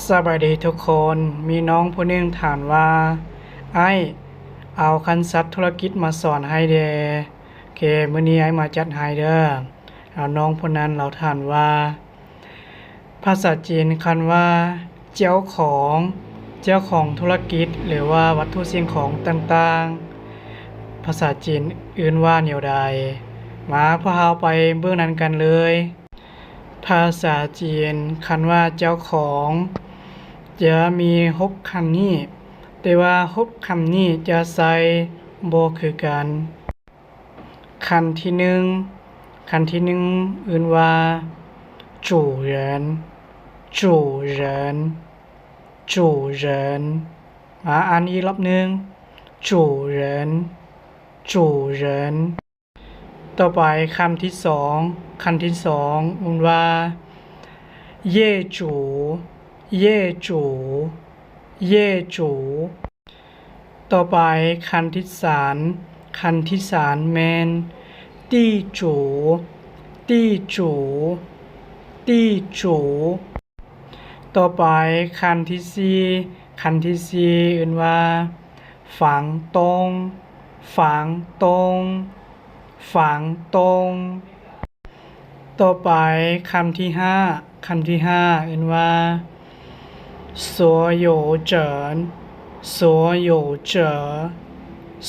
ສະບາຍດີທຸກຄົນ. ມີນ້ອງຜູ້ໜຶ່ງຖາມວ່າ ອ້າຍ ເອົາຄັນສັດທຸລະກິດມາສອນໃຫ້ແດ່. ໂອເຄ ມື້ນີ້ອ້າຍມາຈັດໃຫ້ເດີ້. ແລ້ວນ້ອງຜູ້ນັ້ນລາວຖາມວ່າ ພາສາຈີນຄັນວ່າ ເຈົ້າຂອງ, ເຈົ້າຂອງທຸລະກິດ ຫຼືວ່າວັດຖຸສິ່ງຂອງຕ່າງໆ ພາສາຈີນເອີ້ນວ່າແນວໃດ? ມາ ພວກເຮົາໄປເບິ່ງນຳກັນເລີຍ. ພາສາຈີນ ຄັນວ່າເຈົ້າຂອງ ຈະມີຫົກຄຳນີ້, ແຕ່ວ່າຫົກຄຳນີ້ຈະໃຊ້ບໍ່ຄືກັນ. ຄັນທີໜຶ່ງ, ຄັນທີໜຶ່ງເອີ້ນວ່າ 主人, 主人, 主人. ມາອ່ານອີກລອບໜຶ່ງ, 主人, 主人. ຕໍ່ໄປຄຳທີສອງ, ຄຳທີສອງເອີ້ນວ່າ 业主, 业主, 业主. ຕໍ່ໄປຄຳທີສາມ, ຄຳທີສາມແມ່ນ 地主, 地主, 地主. ຕໍ່ໄປຄຳທີສີ່, ຄຳທີສີ່ເອີ້ນວ່າ 房东, 房东, 房东. ຕໍ່ໄປຄຳທີຫ້າ, ຄຳທີຫ້າເອີ້ນວ່າ 所有者, 所有者,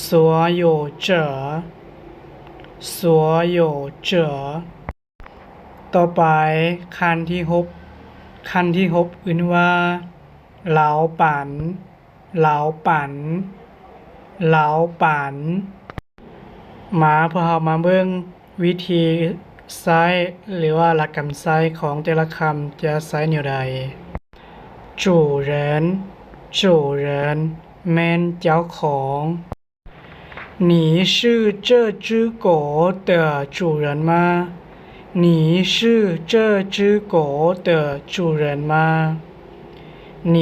所有者, 所有者. ຕໍ່ໄປ ຄັນທີຫົກ, ຄັນທີຫົກເອີ້ນວ່າ 老板, 老板, 老板. ມາ ພວກເຮົາມາເບິ່ງວິທີໃຊ້ ຫຼືວ່າຫຼັກການໃຊ້ຂອງແຕ່ລະຄຳຈະໃຊ້ແນວໃດ. 主人, 主人 ແມ່ນເຈົ້າຂອງ. 你是这只狗的主人吗? 你是这只狗的主人吗? 你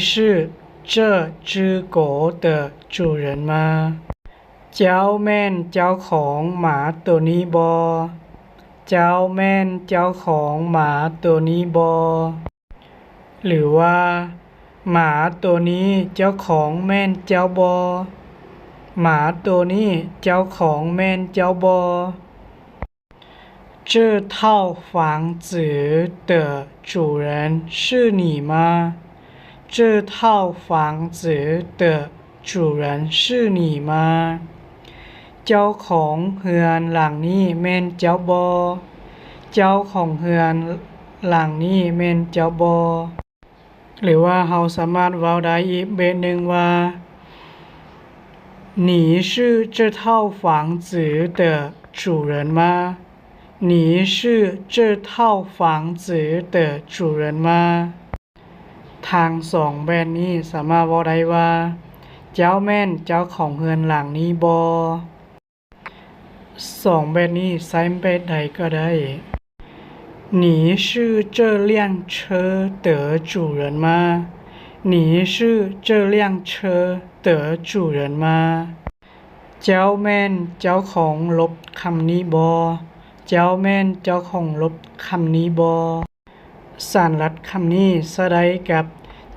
是这只狗的主人吗? ເຈົ້າແມ່ນເຈົ້າຂອງໝາໂຕນີ້ບໍ່? ເຈົ້າແມ່ນເຈົ້າຂອງໝາໂຕນີ້ບໍ່? ຫຼືວ່າ ໝາໂຕນີ້ເຈົ້າຂອງແມ່ນເຈົ້າບໍ່? ໝາໂຕນີ້ເຈົ້າຂອງແມ່ນເຈົ້າບໍ່? 这套房子的主人是你吗? 这套房子的 主人是你吗? ເຈົ້າຂອງເຮືອນຫຼັງນີ້ແມ່ນເຈົ້າບໍ່? ເຈົ້າຂອງເຮືອນຫຼັງນີ້ແມ່ນເຈົ້າບໍ່? ຫຼືວ່າເຮົາສາມາດເວົ້າໄດ້ອີກແບບໜຶ່ງວ່າ 你是这套房子的主人吗? 你是这套房子的主人吗? ທັງສອງແບບນີ້ສາມາດເວົ້າໄດ້ວ່າ ເຈົ້າແມ່ນເຈົ້າຂອງເຮືອນຫຼັງນີ້ບໍ່? ສອງແບບນີ້ໃຊ້ແບບໃດກໍໄດ້. 你是这辆车的主人吗? 你是这辆车的主人吗? ເຈົ້າແມ່ນເຈົ້າຂອງລົດຄັນນີ້ບໍ່? ເຈົ້າແມ່ນເຈົ້າຂອງລົດຄັນນີ້ບໍ່? ສາມຫຼັກຄຳນີ້ໃຊ້ໄດ້ກັບ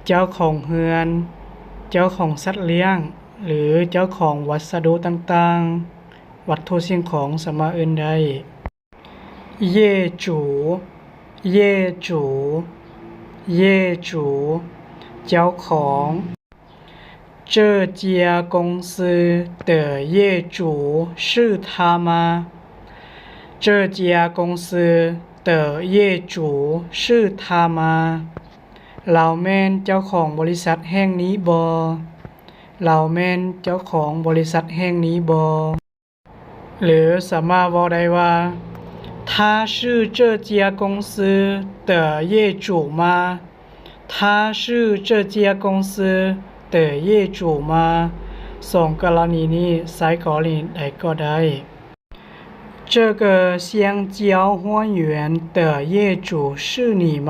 ເຈົ້າຂອງເຮືອນ, ເຈົ້າຂອງສັດລ້ຽງ ຫຼື ເຈົ້າຂອງວັດສະດຸຕ່າງໆ, ວັດຖຸສິ່ງຂອງສາມາດເອີ້ນໄດ້. 业主, 业主, 业主, ເຈົ້າຂອງ. 这家公司的业主是他吗？这家公司的业主是他吗？ ລາວແມ່ນເຈົ້າຂອງບໍລິສັດແຫ່ງນີ້ບໍ່? ລາວແມ່ນເຈົ້າຂອງບໍລິສັດແຫ່ງນີ້ບໍ່? ຫຼື ສາມາດເວົ້າໄດ້ວ່າ 他是这家公司的业主吗? 他是这家公司的业主吗? ສອງກໍລະນີນີ້ໃຊ້ກໍລະນີໃດກໍໄດ້. 这个香蕉花园的业主是你吗？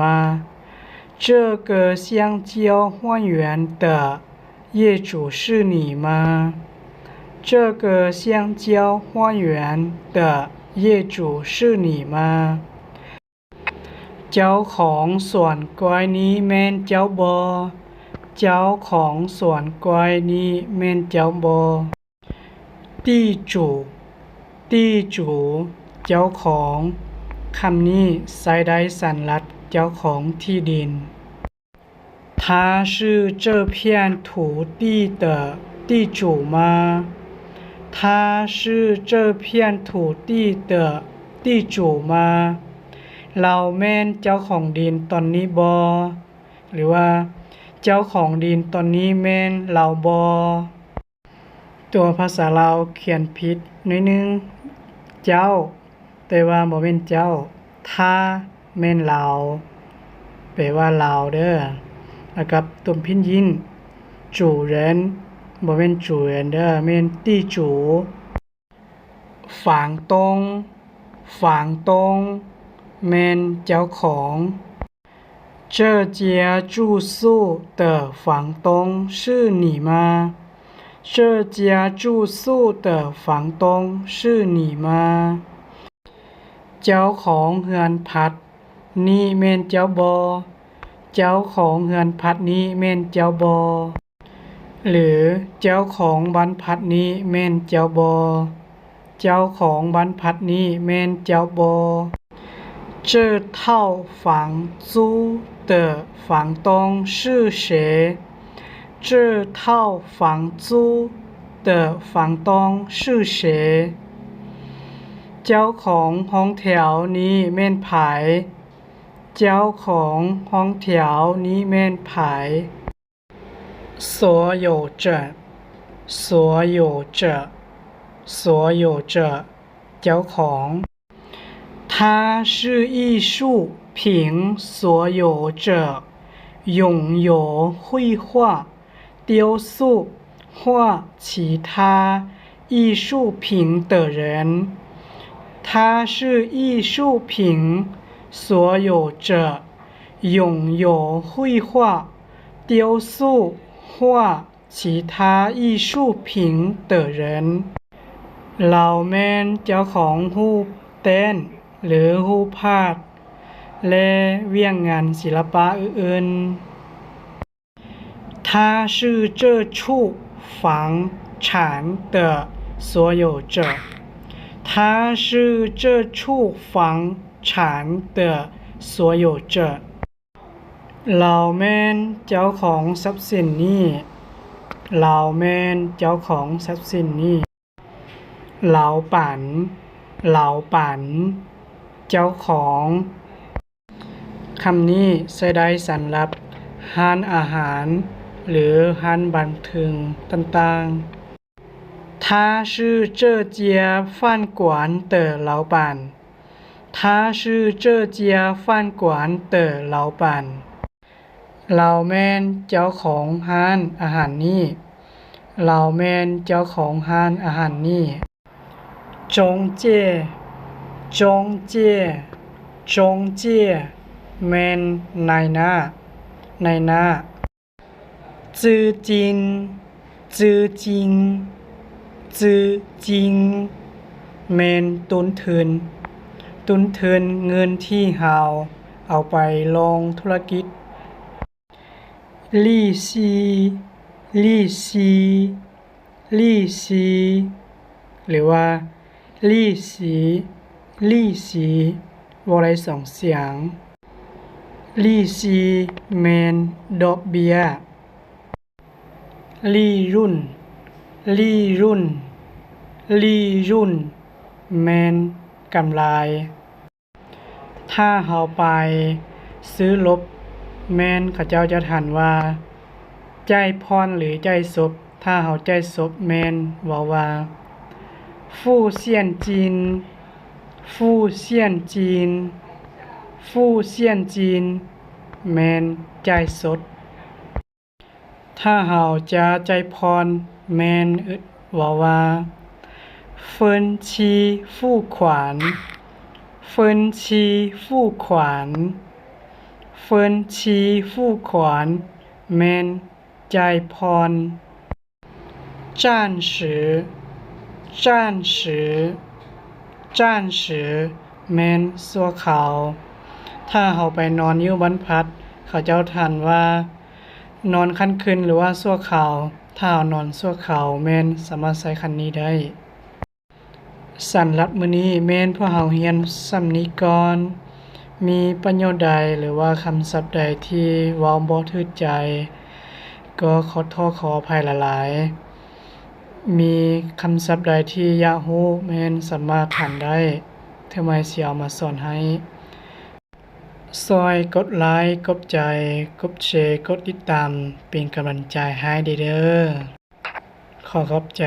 这个香蕉花园的 业主是你吗？这个香蕉花园的业主是你吗？ ເຈົ້າຂອງສວນກ້ວຍນີ້ແມ່ນເຈົ້າບໍ່? ເຈົ້າຂອງສວນກ້ວຍນີ້ແມ່ນເຈົ້າບໍ່? 地主 地主 ເຈົ້າຂອງ. ຄຳນີ້ໃຊ້ໄດ້ສຳລັບເຈົ້າຂອງທີ່ດິນ. 他是这片土地的地主吗？他是这片土地的地主吗？ ລາວແມ່ນເຈົ້າຂອງດິນຕອນນີ້ບໍ່? ຫຼືວ່າ ເຈົ້າຂອງດິນຕອນນີ້ແມ່ນລາວບໍ່? ຕົວພາສາລາວຂຽນຜິດໜ້ອຍໜຶ່ງ ເຈົ້າ ແຕ່ວ່າບໍ່ແມ່ນເຈົ້າ. 他 ແມ່ນລາວ ແປວ່າລາວເດີ້. ແລ້ວກັບຕົວພິນຢິນ 主人 ບໍ່ແມ່ນ主人ເດີ້ ແມ່ນ地主. 房东 房东 ແມ່ນເຈົ້າຂອງ. 这家住宿的房东是你吗？这家住宿的房东是你吗？ ເຈົ້າຂອງເຮືອນພັກນີ້ແມ່ນເຈົ້າບໍ່? ເຈົ້າຂອງເຮືອນພັກນີ້ແມ່ນເຈົ້າບໍ່? ຫຼື ເຈົ້າຂອງບ້ານພັກນີ້ແມ່ນເຈົ້າບໍ່? ເຈົ້າຂອງບ້ານພັກນີ້ແມ່ນເຈົ້າບໍ່? 这套房租的房东是谁？这套房租的房东是谁？ ເຈົ້າຂອງຫ້ອງແຖວນີ້ແມ່ນໃຜ? ເຈົ້າຂອງຫ້ອງແຖວນີ້ແມ່ນໃຜ? 所有者 所有者 所有者 ເຈົ້າຂອງ. 他是艺术品所有者，拥有绘画、雕塑或其他艺术品的人。他是艺术品所有者，拥有绘画、雕塑或其他艺术品的人。 ລາວແມ່ນເຈົ້າຂອງຮູບແຕ້ນ ຫຼື ຮູບພາບ ແລະ ວຽກງານສິລະປະອື່ນໆ. 他是这处房产的所有者。他是这处房产的所有者。 ລາວແມ່ນເຈົ້າຂອງຊັບສິນນີ້. ລາວແມ່ນເຈົ້າຂອງຊັບສິນນີ້. 老板 老板 ເຈົ້າຂອງ. ຄຳນີ້ໃຊ້ໄດ້ສຳລັບຮ້ານອາຫານ ຫຼື ຮ້ານບັນເທີງຕ່າງໆ. 他是这家饭馆的老板。他是这家饭馆的老板。 ລາວແມ່ນເຈົ້າຂອງຮ້ານອາຫານນີ້. ລາວແມ່ນເຈົ້າຂອງຮ້ານອາຫານນີ້. 中介 中介 中介 ແມ່ນນາຍໜ້າ ນາຍໜ້າ. 资金 资金 资金 ແມ່ນຕົ້ນທຶນ ຕົ້ນທຶນເງິນທີ່ເຮົາເອົາໄປລົງທຸລະກິດ. 利息 利息 利息 ຫຼືວ່າ ລີສີ ລີສີ ເວົ້າໄດ້ສອງສຽງ. ລີສີ ແມ່ນດອກເບ້ຍ. 利润 利润 利润 ແມ່ນກຳໄລ. ຖ້າເຮົາໄປຊື້ລົດ ແມ່ນເຂົາເຈົ້າຈະຖາມວ່າ ຈ່າຍຜ່ອນ ຫຼື ຈ່າຍສົດ? ຖ້າເຮົາຈ່າຍສົດ ແມ່ນເວົ້າວ່າ 付现金 付现金 付现金 ແມ່ນຈ່າຍສົດ. ຖ້າເຮົາຈະຈ່າຍຜ່ອນ ແມ່ນເວົ້າວ່າ 分期付款 分期付款 分期付款 ແມ່ນຈ່າຍຜ່ອນ. 暂时 暂时 暂时 ແມ່ນຊົ່ວຄາວ. ຖ້ ຖ້າເຮົາໄປນອນຢູ່ບ້ານພັດ ເຂົາເຈົ້າຖາມວ່ານອນຂັ້ນຄືນ ຫຼືວ່າຊົ່ວຄາວ. ຖ້າເຮົານອນຊົ່ວຄາວ ແມ່ນສາມາດໃຊ້ຂັ້ນນີ້ໄດ້. ສຳລັບມື້ນີ້ແມ່ນພວກເຮົາຮຽນສ່ຳນີ້ກ່ອນ. ມີປະໂຫຍດໃດ ຫຼືວ່າຄຳສັບໃດທີ່ເວົ້າບໍ່ຖືກໃຈ ກໍຂໍໂທດຂໍອະໄພຫຼາຍໆ. ມີຄຳສັບໃດທີ່ຢາກຮູ້ ແມ່ນສາມາດຖາມໄດ້ ເທື່ອໃໝ່ຊິເອົາມາສອນໃຫ້. ຊ່ອຍກົດໄລ, ກົດໃຈ, ກົດແຊ, ກົດຕິດຕາມ ເປັນກຳລັງໃຈໃຫ້ເດີ້. ຂໍຂອບໃຈ.